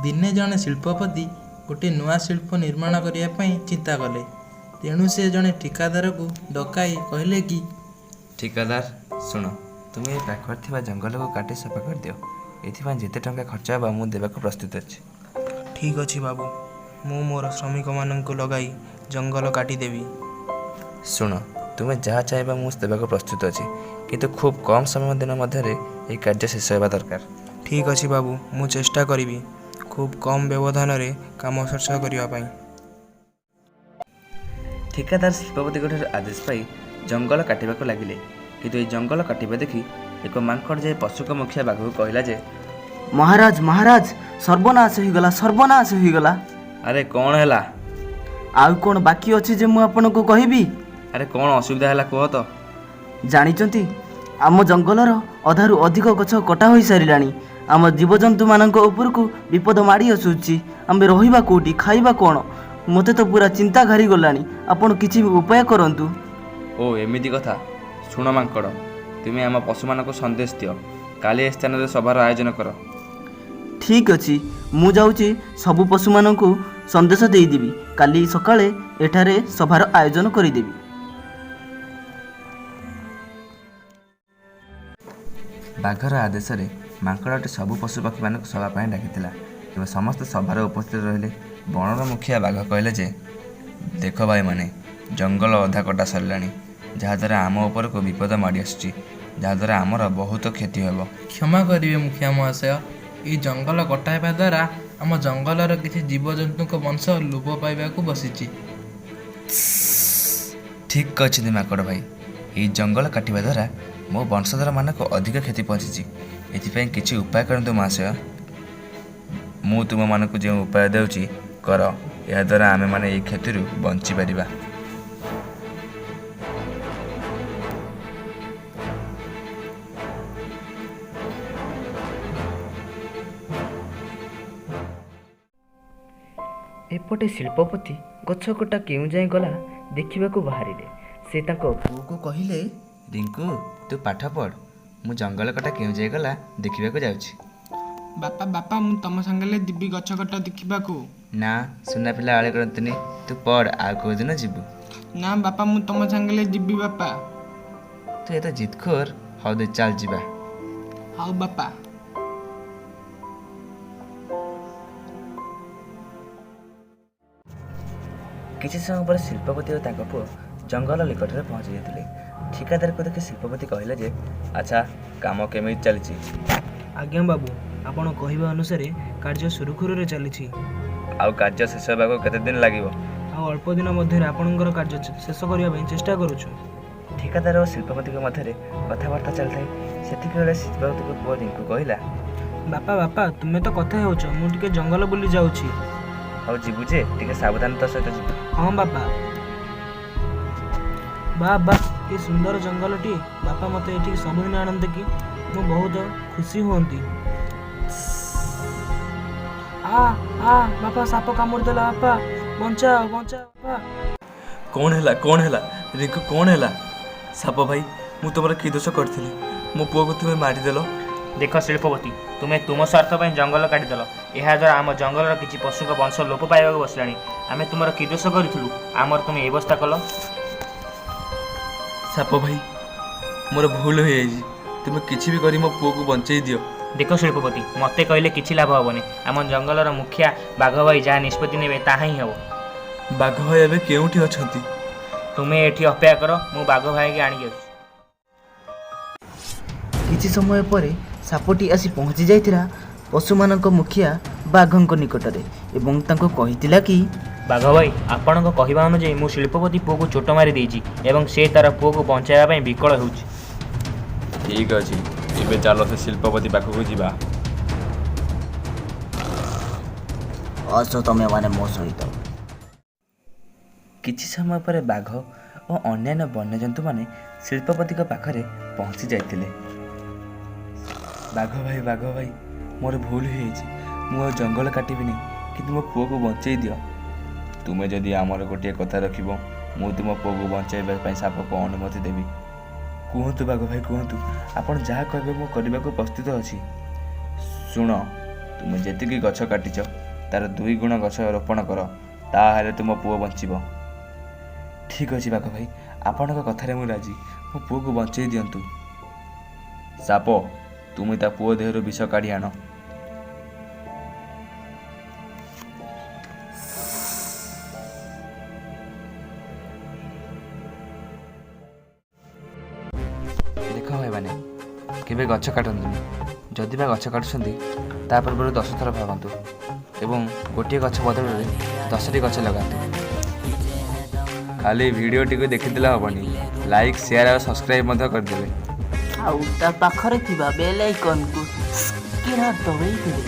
ଦିନେ ଜଣେ ଶିଳ୍ପପତି ଗୋଟିଏ ନୂଆ ଶିଳ୍ପ ନିର୍ମାଣ କରିବା ପାଇଁ ଚିନ୍ତା କଲେ। ତେଣୁ ସେ ଜଣେ ଠିକାଦାରକୁ ଡକାଇ କହିଲେ କି, ଠିକାଦାର, ଶୁଣ, ତୁମେ ଏ ପାଖରେ ଥିବା ଜଙ୍ଗଲକୁ କାଟି ସଫା କରିଦିଅ। ଏଥିପାଇଁ ଯେତେ ଟଙ୍କା ଖର୍ଚ୍ଚ ହେବ ମୁଁ ଦେବାକୁ ପ୍ରସ୍ତୁତ ଅଛି। ଠିକ୍ ଅଛି ବାବୁ, ମୁଁ ମୋର ଶ୍ରମିକମାନଙ୍କୁ ଲଗାଇ ଜଙ୍ଗଲ କାଟିଦେବି। ଶୁଣ, ତୁମେ ଯାହା ଚାହିଁବ ମୁଁ ଦେବାକୁ ପ୍ରସ୍ତୁତ ଅଛି, କିନ୍ତୁ ଖୁବ୍ କମ୍ ସମୟ ଦିନ ମଧ୍ୟରେ ଏହି କାର୍ଯ୍ୟ ଶେଷ ହେବା ଦରକାର। ଠିକ୍ ଅଛି ବାବୁ, ମୁଁ ଚେଷ୍ଟା କରିବି ଖୁବ୍ କମ୍ ବ୍ୟବଧାନରେ କାମ ଶେଷ କରିବା ପାଇଁ। ଠିକାଦାର ଶିଳ୍ପପତିଙ୍କଠାରୁ ଆଦେଶ ପାଇ ଜଙ୍ଗଲ କାଟିବାକୁ ଲାଗିଲେ। କିନ୍ତୁ ଏହି ଜଙ୍ଗଲ କାଟିବା ଦେଖି ଏକ ମାଙ୍କଡ଼ ଯାଇ ପଶୁଙ୍କ ମୁଖିଆ ବାଘକୁ କହିଲା ଯେ, ମହାରାଜ ମହାରାଜ, ସର୍ବନାଶ ହୋଇଗଲା, ସର୍ବନାଶ ହୋଇଗଲା। ଆରେ କ'ଣ ହେଲା? ଆଉ କ'ଣ ବାକି ଅଛି ଯେ ମୁଁ ଆପଣଙ୍କୁ କହିବି? ଆରେ କ'ଣ ଅସୁବିଧା ହେଲା କୁହ ତ। ଜାଣିଛନ୍ତି, ଆମ ଜଙ୍ଗଲର ଅଧାରୁ ଅଧିକ ଗଛ କଟା ହୋଇସାରିଲାଣି। ଆମ ଜୀବଜନ୍ତୁମାନଙ୍କ ଉପରକୁ ବିପଦ ମାଡ଼ି ଆସୁଛି। ଆମେ ରହିବା କେଉଁଠି, ଖାଇବା କ'ଣ? ମୋତେ ତ ପୁରା ଚିନ୍ତା ଘାରିଗଲାଣି। ଆପଣ କିଛି ଉପାୟ କରନ୍ତୁ। ଓ ଏମିତି କଥା। ଶୁଣ ମାଙ୍କଡ଼, ତୁମେ ଆମ ପଶୁମାନଙ୍କୁ ସନ୍ଦେଶ ଦିଅ, କାଲି ଏ ସ୍ଥାନରେ ସଭାର ଆୟୋଜନ କର। ଠିକ୍ ଅଛି, ମୁଁ ଯାଉଛି ସବୁ ପଶୁମାନଙ୍କୁ ସନ୍ଦେଶ ଦେଇଦେବି। କାଲି ସକାଳେ ଏଠାରେ ସଭାର ଆୟୋଜନ କରିଦେବି। ବାଘର ଆଦେଶରେ ମାଙ୍କଡ଼ଟି ସବୁ ପଶୁପକ୍ଷୀମାନଙ୍କୁ ସଭା ପାଇଁ ଡାକିଥିଲା ଏବଂ ସମସ୍ତେ ସଭାରେ ଉପସ୍ଥିତ ରହିଲେ। ବଣର ମୁଖିଆ ବାଘ କହିଲେ ଯେ, ଦେଖ ଭାଇମାନେ, ଜଙ୍ଗଲ ଅଧା କଟା ସରିଲାଣି, ଯାହାଦ୍ୱାରା ଆମ ଉପରକୁ ବିପଦ ମାଡ଼ି ଆସୁଛି, ଯାହାଦ୍ୱାରା ଆମର ବହୁତ କ୍ଷତି ହେବ। କ୍ଷମା କରିବେ ମୁଖିଆ ମହାଶୟ, ଏହି ଜଙ୍ଗଲ କଟା ହେବା ଦ୍ୱାରା ଆମ ଜଙ୍ଗଲର କିଛି ଜୀବଜନ୍ତୁଙ୍କ ବଂଶ ଲୋପ ପାଇବାକୁ ବସିଛି। ଠିକ୍ କହିଛନ୍ତି ମାଙ୍କଡ଼ ଭାଇ। ଏହି ଜଙ୍ଗଲ କାଟିବା ଦ୍ୱାରା ମୋ ବଂଶଧରମାନଙ୍କୁ ଅଧିକ କ୍ଷତି ପହଞ୍ଚିଛି। ଏଥିପାଇଁ କିଛି ଉପାୟ କରନ୍ତୁ ମହାଶୟ। ମୁଁ ତୁମମାନଙ୍କୁ ଯେଉଁ ଉପାୟ ଦେଉଛି କର, ଏହାଦ୍ୱାରା ଆମେମାନେ ଏହି କ୍ଷତିରୁ ବଞ୍ଚିପାରିବା। ଏପଟେ ଶିଳ୍ପପତି ଗଛ କଟା କେଉଁ ଯାଏଁ ଗଲା ଦେଖିବାକୁ ବାହାରିଲେ। ସେ ତାଙ୍କ ପୁଅକୁ କହିଲେ, ରିଙ୍କୁ, ତୁ ପାଠ ପଢ଼, ମୁଁ ଜଙ୍ଗଲ କଟା କେଉଁ ଯାଏ ଗଲା ଦେଖିବାକୁ ଯାଉଛି। ବାପା ବାପା, ମୁଁ ତମ ସାଙ୍ଗରେ ଯିବି ଗଛ କଟା ଦେଖିବାକୁ। ନା ସୁନା ପିଲା, ଆଳି କରନ୍ତୁନି, ତୁ ପଢ଼, ଆଉ କେଉଁଦିନ ଯିବୁ। ନା ବାପା, ମୁଁ ତମ ସାଙ୍ଗରେ ଯିବି ବାପା। ତୁ ଏତେ ଜିଦଖୋର, ହଉ ଦେ ଚାଲ ଯିବା। ହଉ ବାପା। କିଛି ସମୟ ପରେ ଶିଳ୍ପପତି ଓ ତାଙ୍କ ପୁଅ ଜଙ୍ଗଲ ନିକଟରେ ପହଞ୍ଚି ଯାଇଥିଲେ। ଠିକାଦାରକୁ ଦେଖି ଶିଳ୍ପପତି କହିଲେ ଯେ, ଆଚ୍ଛା, କାମ କେମିତି ଚାଲିଛି? ଆଜ୍ଞା ବାବୁ, ଆପଣ କହିବା ଅନୁସାରେ କାର୍ଯ୍ୟ ସୁରୁଖୁରୁରେ ଚାଲିଛି। ଆଉ କାର୍ଯ୍ୟ ଶେଷ ହେବାକୁ କେତେ ଦିନ ଲାଗିବ? ଆଉ ଅଳ୍ପ ଦିନ ମଧ୍ୟରେ ଆପଣଙ୍କର କାର୍ଯ୍ୟ ଶେଷ କରିବା ପାଇଁ ଚେଷ୍ଟା କରୁଛୁ। ଠିକାଦାର ଓ ଶିଳ୍ପପତିଙ୍କ ମଧ୍ୟରେ କଥାବାର୍ତ୍ତା ଚାଲିଥାଏ। ସେତିକିବେଳେ ଶିଳ୍ପପତିଙ୍କ ପୁଅ ରିଙ୍କୁ କହିଲା, ବାପା ବାପା, ତୁମେ ତ କଥା ହେଉଛ, ମୁଁ ଟିକେ ଜଙ୍ଗଲ ବୁଲି ଯାଉଛି। ହଉ ଯିବୁ ଯେ, ଟିକେ ସାବଧାନତା ସହିତ ଯିବୁ। ହଁ ବାପା। ବା ବା, କି ସୁନ୍ଦର ଜଙ୍ଗଲଟି। ବାପା ମୋତେ ଏଠିକି ସବୁଦିନ ଆଣନ୍ତେ କି, ମୁଁ ବହୁତ ଖୁସି ହୁଅନ୍ତି। ଆ ଆ, ବାପା ସାପ କାମୁଡ଼ି ଦେଲା, ବାପା ବଞ୍ଚାଅ ବଞ୍ଚାଅ ବାପା। କ'ଣ ହେଲା, କ'ଣ ହେଲା ରିଙ୍କୁ, କ'ଣ ହେଲା? ସାପ ଭାଇ, ମୁଁ ତୁମର କି ଦୋଷ କରିଥିଲି? ମୋ ପୁଅକୁ ତୁମେ ମାରିଦେଲ। ଦେଖ ଶିଳ୍ପପତି, ତୁମେ ତୁମ ସ୍ୱାର୍ଥ ପାଇଁ ଜଙ୍ଗଲ କାଟିଦେଲ। ଏହାଦ୍ୱାରା ଆମ ଜଙ୍ଗଲର କିଛି ପଶୁଙ୍କ ବଂଶ ଲୋପ ପାଇବାକୁ ବସିଲାଣି। ଆମେ ତୁମର କି ଦୋଷ କରିଥିଲୁ, ଆମର ତୁମେ ଏ ଅବସ୍ଥା କଲ? ସାପ ଭାଇ, ମୋର ଭୁଲ ହୋଇଯାଇଛି। ତୁମେ କିଛି ବି କରି ମୋ ପୁଅକୁ ବଞ୍ଚେଇ ଦିଅ। ଦେଖ ଶିଳ୍ପପତି, ମୋତେ କହିଲେ କିଛି ଲାଭ ହେବନି। ଆମ ଜଙ୍ଗଲର ମୁଖିଆ ବାଘ ଭାଇ ଯାହା ନିଷ୍ପତ୍ତି ନେବେ ତାହା ହିଁ ହେବ। ବାଘ ଭାଇ ଏବେ କେଉଁଠି ଅଛନ୍ତି? ତୁମେ ଏଠି ଅପେକ୍ଷା କର, ମୁଁ ବାଘ ଭାଇକି ଆଣିକି ଆସୁଛି। କିଛି ସମୟ ପରେ ସାପଟି ଆସି ପହଞ୍ଚି ଯାଇଥିଲା ପଶୁମାନଙ୍କ ମୁଖିଆ ବାଘଙ୍କ ନିକଟରେ ଏବଂ ତାଙ୍କୁ କହିଥିଲା କି, ବାଘ ଭାଇ, ଆପଣଙ୍କ କହିବା ଅନୁଯାୟୀ ମୁଁ ଶିଳ୍ପପତି ପୁଅକୁ ଚୋଟ ମାରି ଦେଇଛି ଏବଂ ସେ ତାର ପୁଅକୁ ବଞ୍ଚାଇବା ପାଇଁ ବିକଳ ହେଉଛି। ଠିକ୍ ଅଛି, ଏବେ ଚାଲ ସେ ଶିଳ୍ପପତି ପାଖକୁ ଯିବା। ଆସ ତମେମାନେ ମୋ ସହିତ। କିଛି ସମୟ ପରେ ବାଘ ଓ ଅନ୍ୟାନ୍ୟ ବନ୍ୟଜନ୍ତୁମାନେ ଶିଳ୍ପପତିଙ୍କ ପାଖରେ ପହଞ୍ଚି ଯାଇଥିଲେ। ବାଘ ଭାଇ, ବାଘ ଭାଇ, ମୋର ଭୁଲ ହୋଇଯାଇଛି। ମୁଁ ଆଉ ଜଙ୍ଗଲ କାଟିବିନି, କିନ୍ତୁ ମୋ ପୁଅକୁ ବଞ୍ଚେଇ ଦିଅ। ତୁମେ ଯଦି ଆମର ଗୋଟିଏ କଥା ରଖିବ, ମୁଁ ତୁମ ପୁଅକୁ ବଞ୍ଚାଇବା ପାଇଁ ସାପକୁ ଅନୁମତି ଦେବି। କୁହନ୍ତୁ ବାଘ ଭାଇ, କୁହନ୍ତୁ, ଆପଣ ଯାହା କହିବେ ମୁଁ କରିବାକୁ ପ୍ରସ୍ତୁତ ଅଛି। ଶୁଣ, ତୁମେ ଯେତିକି ଗଛ କାଟିଛ ତାର ଦୁଇ ଗୁଣ ଗଛ ରୋପଣ କର, ତାହେଲେ ତୁମ ପୁଅ ବଞ୍ଚିବ। ଠିକ୍ ଅଛି ବାଘ ଭାଇ, ଆପଣଙ୍କ କଥାରେ ମୁଁ ରାଜି। ମୋ ପୁଅକୁ ବଞ୍ଚେଇ ଦିଅନ୍ତୁ। ସାପ, ତୁମେ ତା ପୁଅ ଦେହରୁ ବିଷ କାଢ଼ି ଆଣ। ଦେଖ ଭାଇମାନେ, କେବେ ଗଛ କାଟନ୍ତୁନି। ଯଦି ବା ଗଛ କାଟୁଛନ୍ତି, ତା ପୂର୍ବରୁ 10 ଥର ଭାବନ୍ତୁ ଏବଂ ଗୋଟିଏ ଗଛ ବଦଳରେ 10ଟି ଗଛ ଲଗାନ୍ତୁ। ଖାଲି ଭିଡ଼ିଓଟିକୁ ଦେଖିଦେଲେ ହେବନି, ଲାଇକ୍, ସେୟାର ଆଉ ସବସ୍କ୍ରାଇବ୍ ମଧ୍ୟ କରିଦେବେ। ଆଉ ତା ପାଖରେ ଥିବା ବେଲ୍ ଆଇକନ୍କୁ କିନା ଦବେଇ ଦେବେ।